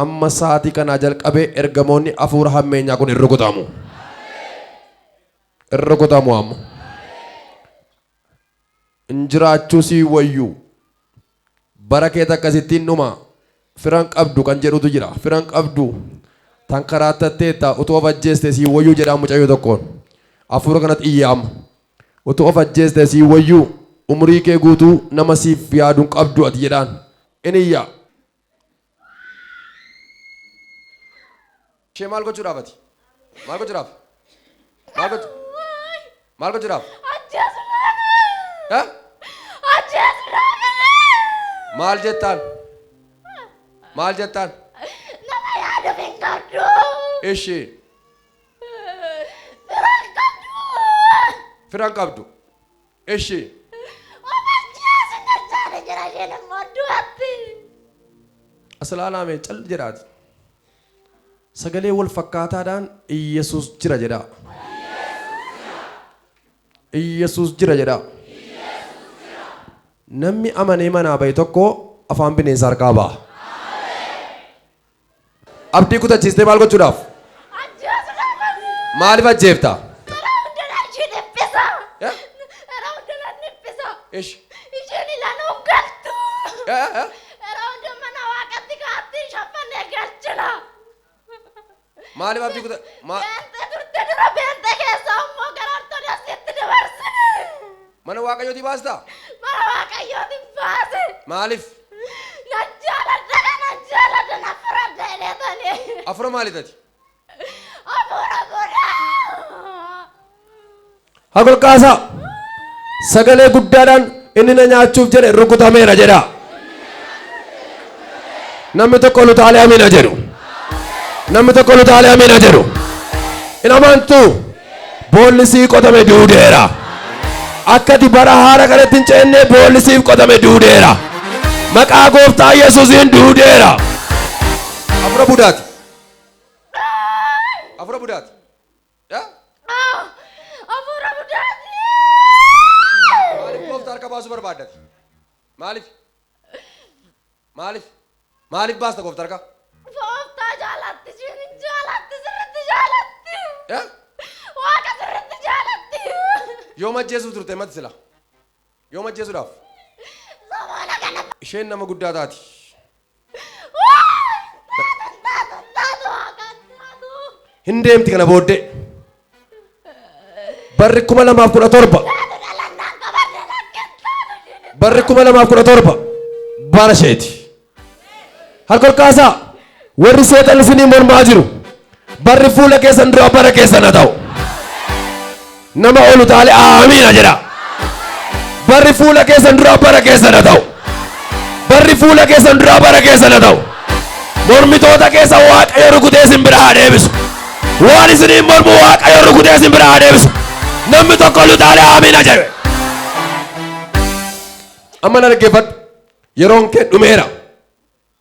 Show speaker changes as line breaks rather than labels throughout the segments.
Amma sa'aatii kanaa jalqabee ergamoonni hafuura hammeenyaa kun hin rukutamu. Hin rukutamu amma. Hin jiraachuu sii wayyuu. Bara keet akkasittiin dhuma. Firan qabdu kan jedhutu jira. Firan qabdu. Tan karaattatteetta utuu of ajjeeste sii wayyuu jedhaa mucayyoo tokkoon. Hafuura kanatti iyya amma. Utuu of ajjeeste sii wayyuu umurii kee guutuu nama siif yaadu hin qabdu ati jedhaan. In iyya. Ishee maal gochuudhaaf ati? Maal gochuudhaaf? Maal gochu? Maal gochuudhaaf? Eh? Maal jettaan? Maal jettaan?
Nama yaadu hin qabdu.
Ishee
Fira hin qabdu.
fira hin qabdu. Ishee
Of ajjeesu jechaa jira isheen immoo du'atti.
as ilaalaame cal jedhaati. Sagalee wal fakkaataadhaan Iyyasuus jira jedhaa. Iyyasuus jira jedhaa. Namni amanee manaa bahe tokko afaan bineensa harkaa ba'a. Abdii kutachiistee maal gochuudhaaf?
Ajjeesuudhaaf.
Maaliif ajjeefta?
Karaa hundanaa ishee dhiphisa.
Eh?
Karaa hundanaa dhiphisa.
Ish.
Isheen ilaaluun galtu.
Eh, eh.
Karaa hunda mana waaqatti kaatti shaffannee galchina.
Maaliif abdii kuta ma
Beentee turte dura beentee keessaa immoo gara Ortodoksiitti dabarsine.
Mana waaqayyootii baastaa?
Mana waaqayyootiin baase.
Maaliif?
Na jaaladha na jaaladha na furadha jedheetani.
Afura maaliitati?
Hafuura budaa.
Haa kaasaa. Sagalee guddaadhaan inni na nyaachuuf jedhe rukutameera jedha. Namni tokko lutaalee amiina jedhu. Namni tokko lutaalee amiina jedhu. Hin amantu. Boolli sii qotame duudeera. Akka ati bara haara kanatti hin ceenne boolli siif qotame duudeera. Maqaa gooftaa Yesuusiin duudeera. Afura budaati. Afura budaati. Yaa?
Hafuura budaati.
Maaliif gooftaa harka baasuu barbaaddati? Maaliif? Maaliif? Maaliif baasta gooftaa harka?
Gooftaa jaalatti isheen hin jaalatti sirriitti jaalatti.
Yaa?
Waaqa sirriitti jaalatti.
Yoom ajjeesuuf turte mati sila? Yoom ajjeesuudhaaf?
Samoona kana.
Isheen nama guddaa taati.
Taatu taatu taatu waaqaan taatu.
Hin deemti kana booddee. Barri 2017.
Taatu dhalannaan qabadde lakkin taatu isheen.
Barri 2017 bara isheeti. Harka ol kaasaa. Warri seexan isinii mormaa jiru. Barri fuula keessan dura bara keessan haa ta'u. Nama olu taale aamiina jedha. Barri fuula keessan dura bara keessan haa ta'u. Barri fuula keessan dura bara keessan haa ta'u. Mormitoota keessa Waaqayyo rukutee isin bira haa deebisu. Waan isiniin mormu Waaqayyo rukutee isin bira haa deebisu. Namni tokko olu taale aamiina jedhe. Amma na dhaggeeffadhu. Yeroon kee dhumeera.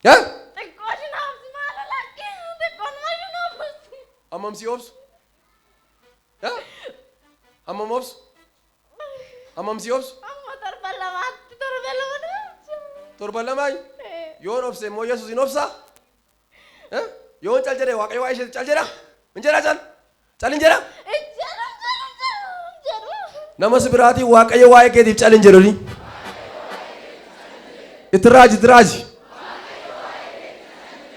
Eh?
Xiqqoo shinaafsi maala lakkin xiqqoon ma shinaafsi.
Hammam si obsu? Eh? Hammam obsu? Hammam si obsu?
Amma torba lamaatti torba lama naafsi.
Torba lamaa yoon obse immoo Yesuus hin obsaa? Eh? Yoon cal jedhe Waaqayyo waa'ee ishee cal jedha? Hin jedha cal? Cal hin jedha?
Jedhu jedhu jedhu jedhu.
Nama si biraatiin Waaqayyo waa'ee keetiif cal hin jedhuni. Itti raaji itti raaji.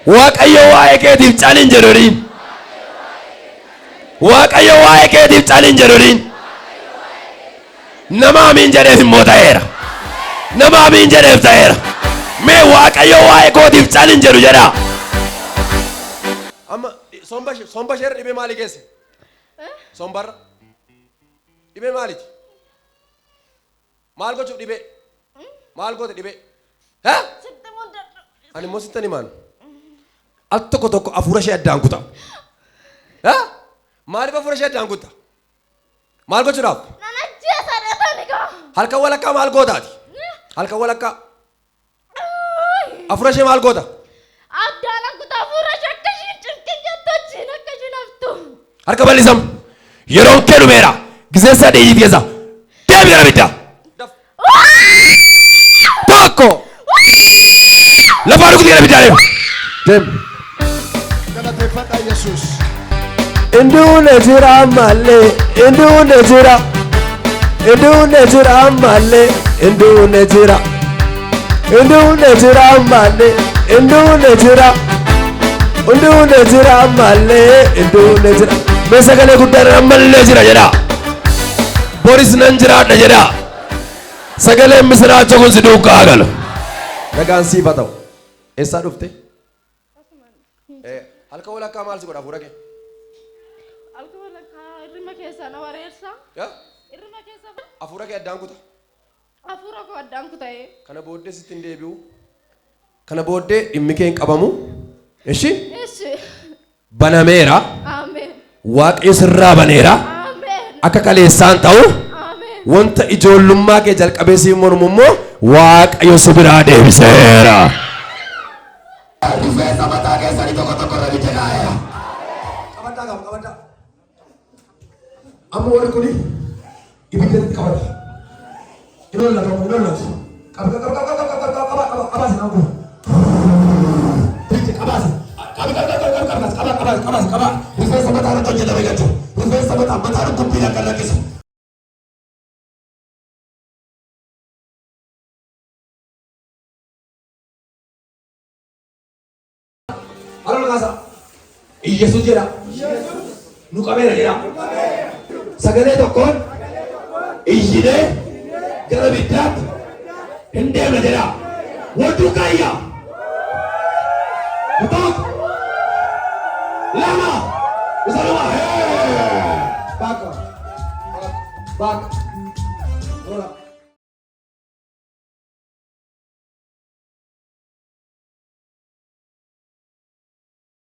Waaqayyo waa'ee keetiif cal hin jedhuni. Waaqayyo waa'ee keetiif cal hin jedhuni. Nama amiin jedheef immoo ta'eera. Nama amiin jedheef ta'eera. Mee Waaqayyo waa'ee kootiif cal hin jedhu jedha. Amma somba somba isheerra dhibee maalii geesse? Sombarra. Dhibee maaliiti? Maal gochuuf dhibee? Maal goote dhibee? Ha?
Sitti mudadhu.
Ani immoo sittan himaan. Al tokko tokko hafuura ishee addaan kuta. Ha? Maaliif hafuura ishee addaan kutta? Maal gochuudhaaf?
Nan ajjeesa dheetani koo.
Halkan walakkaa maal gootaati? Halkan walakkaa hafuura ishee maal goota?
Addaan kutaa hafuura ishee akka isheen cinqin jettu wajjin akka isheen haftu.
Harka bal'isam. Yeroon kee dhumeera. Gisee sadii keessa. Deemi gara bidda. Tokko. Lafaa dhuguti gara biddaa deemi. Deemi.
Galateeffadhaa Yesuus.
Induune jira ammallee, induune jira, induune jira ammallee, induune jira, induune jira ammallee, induune jira, induune jira ammallee, induune jira. Mee sagalee guddaan ammallee jira jedha. Boris nan jiraadha jedha. Sagaleen misiraacha kun si duukaa haa galu. Nagaan siif haa ta'u. Eessaa dhufte? Halkan walakkaa maal si godha hafuura kee?
Halkan walakkaa hirrima keessaa na wareersa. Hirrima keessa
Hafuura kee addaan kuta.
Hafuura koo addaan kuta'ee.
Kana booddee sitti hin deebi'u. Kana booddee dhimmi kee hin qabamu. Ishi?
Ishi.
Banameera.
Ameen.
Waaqayyo sirraa baneera.
Ameen.
Akka kaleessaan ta'u
Ameen.
wanta ijoollummaa kee jalqabee si mormu immoo Waaqayyo si biraa deebiseera.
Rifeensa mataa keessanii tokko tokko irra ibidda kaa'eera. Qabadhaa qaba qabadhaa. Amma warri kuni ibiddatti qabata. Hin hollatu hin hollatu. Qaba qaba qaba qaba qaba qaba qaba qabaasi naan kun. Ibidda qabaasi. Qabi qabi qabi qabi qabi qaba qaba qaba qaba. Rifeensa mataa irratti hojjetame jechuudha. Rifeensa mataa mataa dhukkubbiin akka lakkisu.
Harka kaasa. Iyyasuus jedha. Nu qabeera jedha. Sagalee tokkoon iyyinee gara biddaatti hin deemna jedha. Wal duukaa iyya. Tokko. Lama. Isa lama. Back. Back.